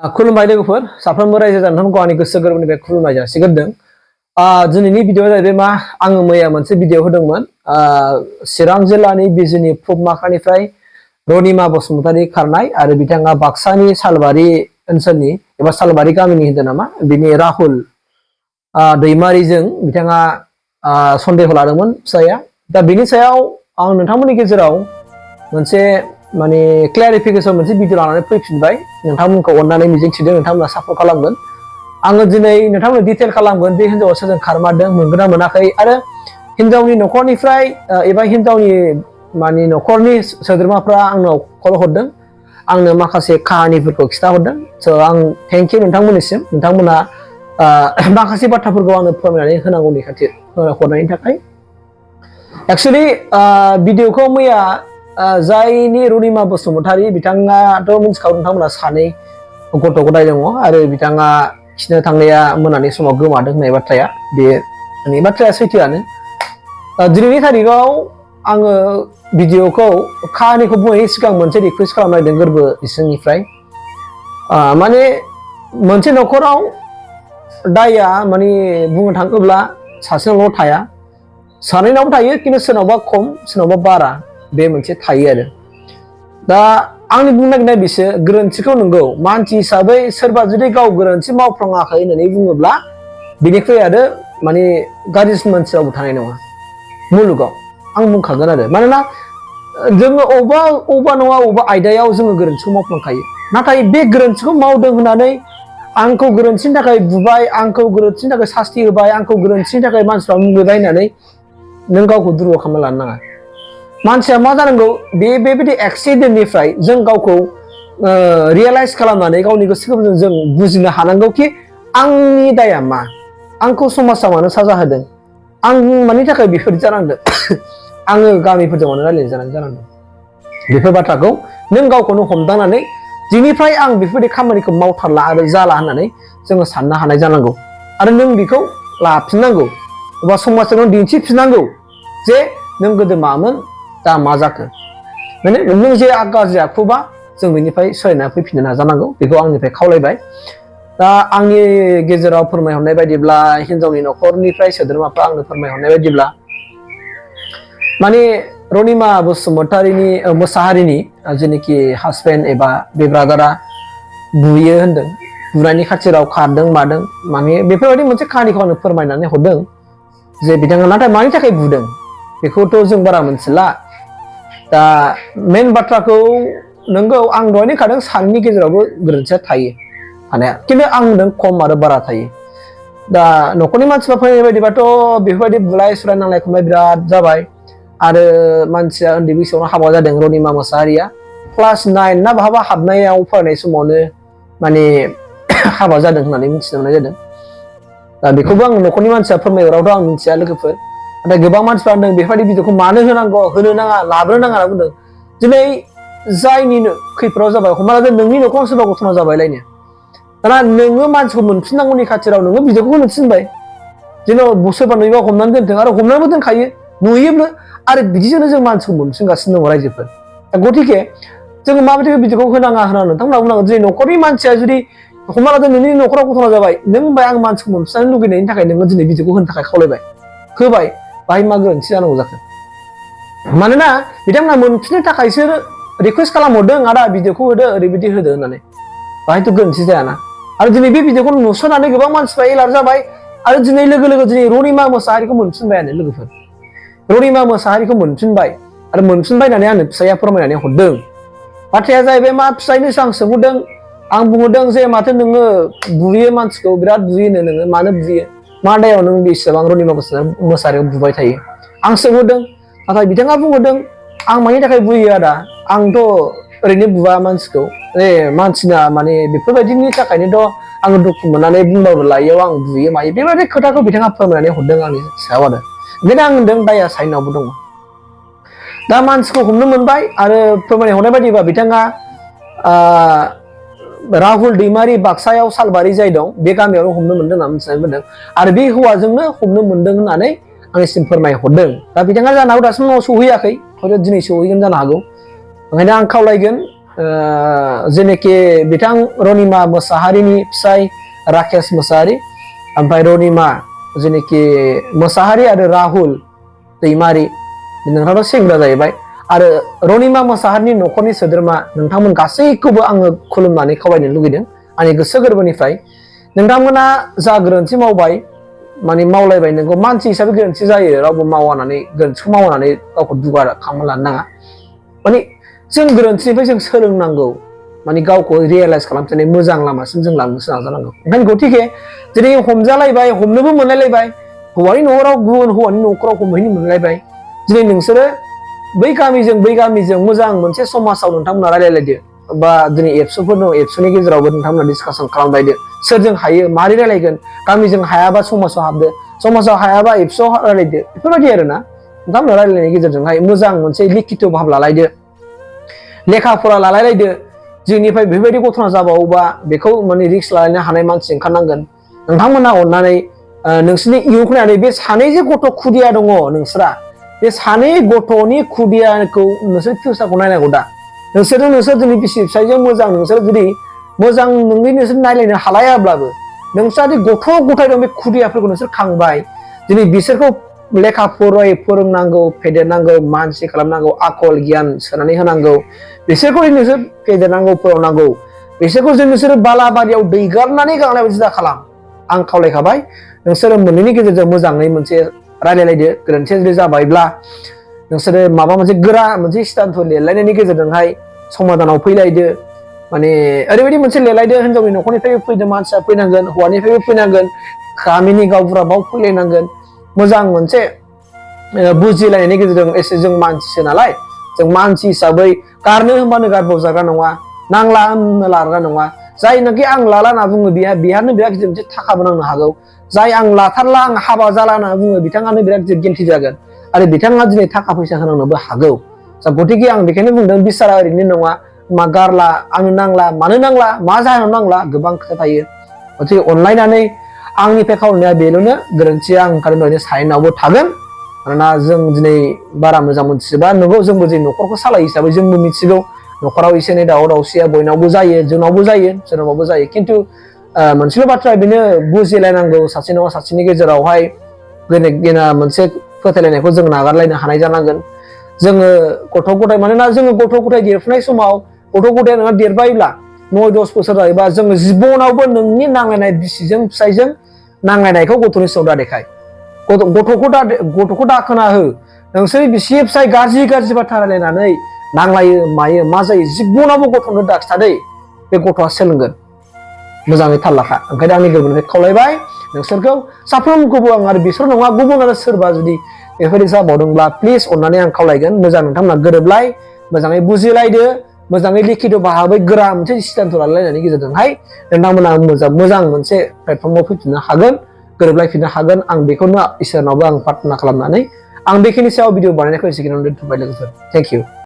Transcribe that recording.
खुलुमबाय लोगोफोर साफ्रोमबो रायजो जानायखौ आंनि गोसो गोरबोनिफ्राय खुलुमनाय जासिगोरदों। दिनैनि भिडिअआ जाहैबाय मा आङो मैया मोनसे भिडिअ होदोंमोन चिरां जिल्लानि बिजनि फुबमाखानिफ्राय रनिमा बसुमतारी खारनाय आरो बिथाङा बाक्सानि सालबारि ओनसोलनि एबा सालबारि गामिनि होनदों नामा बिनि राहुल दैमारिजों बिथाङा सन्देह लादोंमोन फिसाया। दा बिनि सायाव आं नोंथांमोननि गेजेराव मोनसे माने क्लियारिफिकेशन मोनसे भिडिअ लानानै फैफिनबाय। नोंथांमोनखौ अननानै मिजिंथिदों नोंथांमोना सापर्ट खालामगोन। आङो दिनै नोंथांमोननो डिटेल खालामगोन बे हिनजावा सोरजों खारमारदों मोनगोन ना मोनाखै आरो हिनजावनि न'खरनिफ्राय एबा हिनजावनि माने न'खरनि सोद्रोमाफ्रा आंनाव कल हरदों आंनो माखासे काहानिफोरखौ खिथाहरदों। स' आं थेंक इउ नोंथांमोननिसिम नोंथांमोना माखासे बाथ्राफोरखौ आंनो फोरमायनानै होनांगौनि खाथिर हरनायनि थाखाय। एक्चुअली भिडिअखौ मैया जायनि रनिमा बसुमतारी बिथाङाथ' मिथिखागौ नोंथांमोना सानै गथ' गथाय दङ आरो बिथाङा खिनो थांनाया मोनानि समाव गोमादों होननाय बाथ्राया बे माने बाथ्राया सैथोआनो। दिनैनि तारिखाव आङो भिडिअखौ काहानिखौ बुंनायनि सिगां मोनसे रिकुवेस्ट खालामनायदों गोरबो इसिंनिफ्राय। माने मोनसे न'खराव दाया माने बुंनो थाङोब्ला सासेनावल' थाया सानैनावबो थायो खिन्थु सोरनावबा खम सोरनावबा बारा बे मोनसे थायो आरो। दा आंनि बुंनो नागिरनाय बिसो गोरोन्थिखौ नंगौ मानसि हिसाबै सोरबा जुदि गाव गोरोन्थि मावफ्लाङाखै होननानै बुङोब्ला बिनिख्रुइ आरो माने गाज्रिसिन मानसि रावबो थानाय नङा मुलुगाव आं बुंखागोन आरो। मानोना जोङो अबेबा नङा अबेबा आयदायाव जोङो गोरोन्थिखौ मावफ्लांखायो नाथाय बे गोरोन्थिखौ मावदों होननानै आंखौ गोरोन्थिनि थाखाय बुबाय आंखौ गोरोन्थिनि थाखाय सास्ति होबाय आंखौ गोरोन्थिनि थाखाय मानसिफ्रा मुगैबाय होननानै नों गावखौ दुर्बल खालामना लानो नाङा। मानसिया मा जानांगौ बेबायदि एक्सिडेन्टनिफ्राय जों गावखौ रियेलाइज खालामनानै गावनि गोसोखौ जों बुजिनो हानांगौ कि आंनि दाया मा आंखौ समाजा मानो साजा होदों आं मानि थाखाय बेफोर जानांदों आङो गामिफोरजों मानो रायज्लायनो जानांदों बेफोर बाथ्राखौ नों गावखौनो हमदांनानै दिनैफ्राय आं बेफोरबायदि खामानिखौ मावथारला आरो जाला होननानै जोङो साननो हानाय जानांगौ आरो नों बेखौ लाफिननांगौ एबा समाजजों दिन्थिफिननांगौ जे नों गोदो मामोन दा मा जाखो माने नों जे गाज्रि आखुबा जों बेनिफ्राय सोलायना फैफिननो नाजानांगौ बेखौ आंनिफ्राय खावलायबाय। दा आंनि गेजेराव फोरमायहरनाय बायदिब्ला हिनजावनि न'खरनिफ्राय सोद्रोमाफ्रा आंनो फोरमायहरनाय बायदिब्ला माने रनिमा बसुमतारीनि मुसाहारिनि जेनोखि हासबेन्ड एबा बे ब्रादारा बुयो होनदों बुनायनि खाथिराव खारदों मादों माने बेफोरबायदि मोनसे काहानिखौ आंनो फोरमायनानै हरदों जे बिथाङा नाथाय मानि थाखाय बुदों बेखौथ' जों बारा मोनथिला। दा मेन बाथ्राखौ नोंगौ आं दहायनो खादों सानैनि गेजेरावबो गोरोन्थिया थायो थानाया खिन्थु आं होनदों खम आरो बारा थायो। दा न'खरनि मानसिफ्रा फैनाय बायदिबाथ' बेफोरबायदि बुलाय सुलाय नांलाय खमलाय बिराद जाबाय आरो मानसिया उन्दै बैसोआवनो हाबा जादों रनिमा मुसाहारिया क्लास 9 ना बहाबा हाबनायाव फरायनाय समावनो माने हाबा जादों होननानै मिथिनो मोननाय जादों। दा बेखौबो आं न'खरनि मानसिया फोरमायहरावथ' आं मिथिया लोगोफोर नाथाय गोबां मानसिफ्रा होनदों बेफोरबायदि भिडिअखौ मानो होनांगौ होनो नाङा लाबोनो नाङा होनना बुंदों। दिनै जायनिनो खैफोदाव जाबाय हमना लादो नोंनि न'खराव सोरबा घटना जाबायलायनो दाना नोङो मानसिखौ मोनफिननांगौनि खाथिराव नोङो भिडिअखौ होनो थिनबाय जेन' सोरबा नुयोबा हमनानै दोनथों आरो हमनानैबो दोनखायो नुयोबो आरो बिदिजोंनो जों मानसिखौ मोनफिनगासिनो दङ रायजोफोर। गथिखे जोङो माबायदि भिडिअखौ होनाङा नोंथांमोना बुंनांगौ जे न'खरनि मानसिया जुदि हमना लादो नोंनि न'खराव घटना जाबाय नों होनबाय आं मानसिखौ मोनफिननो लुगैनायनि थाखाय नोङो दिनै भिडिअखौ होनो थाखाय खावलायबाय होबाय बाहाय मा गोरोन्थि जानांगौ जाखो। मानोना बिथांमोना मोनफिननो थाखायसो रिकुवेस्ट खालामहरदों आदा भिडिअखौ होदो ओरैबायदि होदो होननानै बाहायथ' गोरोन्थि जायाना। आरो दिनै बे भिडिअखौ नुस'नानै गोबां मानसिफ्रा एलार्ट जाबाय आरो दिनै लोगो लोगो दिनै रनिमा मुसाहारिखौ मोनफिनबायानो लोगोफोर रनिमा मुसाहारिखौ मोनफिनबाय आरो मोनफिनबाय होननानै आंनो फिसाया फोरमायनानै हरदों। बाथ्राया जाहैबाय मा फिसायनोसो आं सोंहरदों आं बुंहरदों जे माथो नोङो बुयो मानसिखौ बिराद बुयोनो नोङो मानो बुयो मा दायाव नों बेसेबां रनिमा मुसाहारिखौ बुबाय थायो आं सोंहरदों नाथाय बिथाङा बुंहरदों आं मानि थाखाय बुयो आदा आंथ' ओरैनो बुवा मानसिखौ मानसिना माने बेफोरबायदिनि थाखायनोथ' आङो दुखु मोननानै बुंबाबो लायैयाव आं बुयो मायो बेबायदि खोथाखौ बिथाङा फोरमायनानै हरदों आंनि सायाव आरो ओंखायनो आं होनदों दाया साइनावबो दङ। दा मानसिखौ हमनो मोनबाय आरो फोरमायना हरनाय बायदिबा बिथाङा राहुल दैमारि बाक्सायाव सालबारि जाय दं बे गामियावनो हमनो मोनदों होनना मिथिनानै मोनदों आरो बे हौवाजोंनो हमनो मोनदों होननानै आंनिसिम फोरमायहरदों। दा बिथाङा जानो हागौ दासिम न'आव सहैयाखै हयथ' दिनै सहैगोन जानो हागौ ओंखायनो आं खावलायगोन जेनेखि बिथां रनिमा मोसाहारिनि फिसाय राकेश मोसाहारि ओमफ्राय रनिमा जेनेखि मोसाहारि आरो राहुल दैमारि नोंथाङाथ' सेंग्रा जाहैबाय आरो रनिमा मोसाहारिनि न'खरनि सोद्रोमा नोंथांमोन गासैखौबो आङो खुलुमनानै खावलायनो लुगैदों आंनि गोसो गोरबोनिफ्राय नोंथांमोना जा गोरोन्थि मावबाय माने मावलायबाय नोंगौ मानसि हिसाबै गोरोन्थि जायो रावबो मावनानै गोरोन्थिखौ मावनानै गावखौ दुगा खालामना लानो नाङा माने जों गोरोन्थिनिफ्राय जों सोलोंनांगौ माने गावखौ रियेलाइज खालामफिननाय मोजां लामासिम जों लांनोसो नाजानांगौ ओंखायनो गतिके दिनै हमजालायबाय हमनोबो मोनलायलायबाय हौवानि न'खराव गुबुन हौवानि न'खराव हमहैनो मोनलायबाय दिनै नोंसोरो बै गामिजों मोजां मोनसे समाजाव नोंथांमोना रायलायलायदो बा दिनै एबसुफोर दं एबसुनि गेजेरावबो नोंथांमोना डिसकासन खालामलायदो सोरजों हायो मारै रायलायगोन गामिजों हायाबा समाजाव हाबदो समाजाव हायाबा एबसुआव रायलायदो बेफोरबायदि आरोना नोंथांमोना रायलायनायनि गेजेरजोंहाय मोजां मोनसे लिखित भाब लालायदो लेखा फरा लालायलायदो जोंनिफ्राय बेफोरबायदि घटना जाबावोबा बेखौ माने रिक्स लालायनो हानाय मानसि ओंखारनांगोन नोंथांमोना अननानै नोंसोरनि इयुनखौ नायनानै बे सानै जे गथ' खुदिया दङ नोंसोरा बे सानै गथ'नि खुदियाखौ नोंसोर फिउचारखौ नायनांगौ दा नोंसोर दिनै बिसि फिसायजों मोजां नोंसोर जुदि मोजां नोंसोर नायलायनो हालायाब्लाबो नोंस्रा गथ' गथाय दं बे खुदियाफोरखौ नोंसोर खांबाय दिनै बिसोरखौ लेखा फोरोंनांगौ फेदेरनांगौ मानसि खालामनांगौ आखल गियान सोनानै होनांगौ बिसोरखौ नोंसोर फेदेरनांगौ फोरोंनांगौ बिसोरखौ नोंसोर बालाबारियाव दैगारनानै गालांनाय बायदि दा खालाम आं खावलायखाबाय नोंसोरो मोननैनि गेजेरजों मोजाङै मोनसे रायलायलायदो गोरोन्थि जुदि जाबायब्ला नोंसोरो माबा मोनसे गोरा मोनसे सिद्धान्त लिरलायनायनि गेजेरजोंहाय समाधानाव फैलायदो माने ओरैबायदि मोनसे लिरलायदो हिनजावनि न'खरनिफ्रायबो फैदो मानसिया फैनांगोन हौवानिफ्रायबो फैनांगोन गामिनि गावबुरा बाव फैलायनांगोन मोजां मोनसे बुजिलायनायनि गेजेरजों एसे जों मानसिसो नालाय जों मानसि हिसाबै गारनो होनबानो गारबावजाग्रा नङा नांला होननो लाग्रा नङा जायनाखि आं लाला होनना बुङो बिहारनो बिराद गिदिर मोनसे थाखाबो नांनो हागौ जाय आं लाथारला आं हाबा जाला होनना बुङो बिथाङानो बिराद गिदिर गेन्थि जागोन आरो बिथाङा दिनै थाखा फैसा होनांनोबो हागौ गतिके आं बेखायनो बुंदों बिसारा ओरैनो नङा मा गारला आंनो नांला मानो नांला मा जाहोनाव नांला गोबां खोथा थायो गतिके अनलायनानै आंनिफ्राय खावलायनाया बेल'नो गोरोन्थिया आं ओंखारनो साइनावबो थागोन मानोना जों दिनै बारा मोजां मोनथिजोबा नंगौ जोंबो जों न'खरखौ सालायो हिसाबै जोंबो मिथिगौ न'खराव एसे एनै दावराव दावसिया बयनावबो जायो जोंनावबो जायो सोरनावबो जायो खिन्थु मोनसेल' बाथ्रा बेनो बुजिलायनांगौ सासे नङा सासेनि गेजेरावहाय गेना मोनसे फोथायलायनायखौ जों नागारलायनो हानाय जानांगोन जोङो गथ' गथाय मानोना जोङो गथ' गथाय देरफुनाय समाव गथ' गथाया नोंहा देरबायब्ला 9-10 बोसोर जायोबा जोङो जिबनावबो नोंनि नांलायनाय बिसिजों फिसायजों नांलायनायखौ गथ'नि सायाव दा देखाय गथ'खौ दा खोना हो नोंसोर बिसि फिसाय गाज्रि बाथ्रा रायलायनानै नांलायो मायो मा जायो जिबनावबो गथ'नो दा खिथादै बे गथ'आ सोलोंगोन मोजाङै थाल लाखा ओंखायनो आंनि गोरबोनिफ्राय खावलायबाय नोंसोरखौ साफ्रोमखौबो आं आरो बिसोर नङा गुबुन आरो सोरबा जुदि बेफोरबायदि जाबावदोंब्ला प्लिज अननानै आं खावलायगोन मोजां नोंथांमोना गोरोबलाय मोजाङै बुजिलायदो मोजाङै लिखित भाबै गोरा मोनसे सिद्धान्त लालायनायनि गेजेरजोंहाय नोंथांमोना मोजां मोनसे प्लेटफर्माव फैफिननो हागोन गोरोबलायफिननो हागोन आं बेखौनो इसोरनावबो आं प्रार्थना खालामनानै आं बेखिनि सायाव भिडिअ बानायनायखौ एसेखिनियावनो दोनथ'बाय लोगोफोर थेंक इउ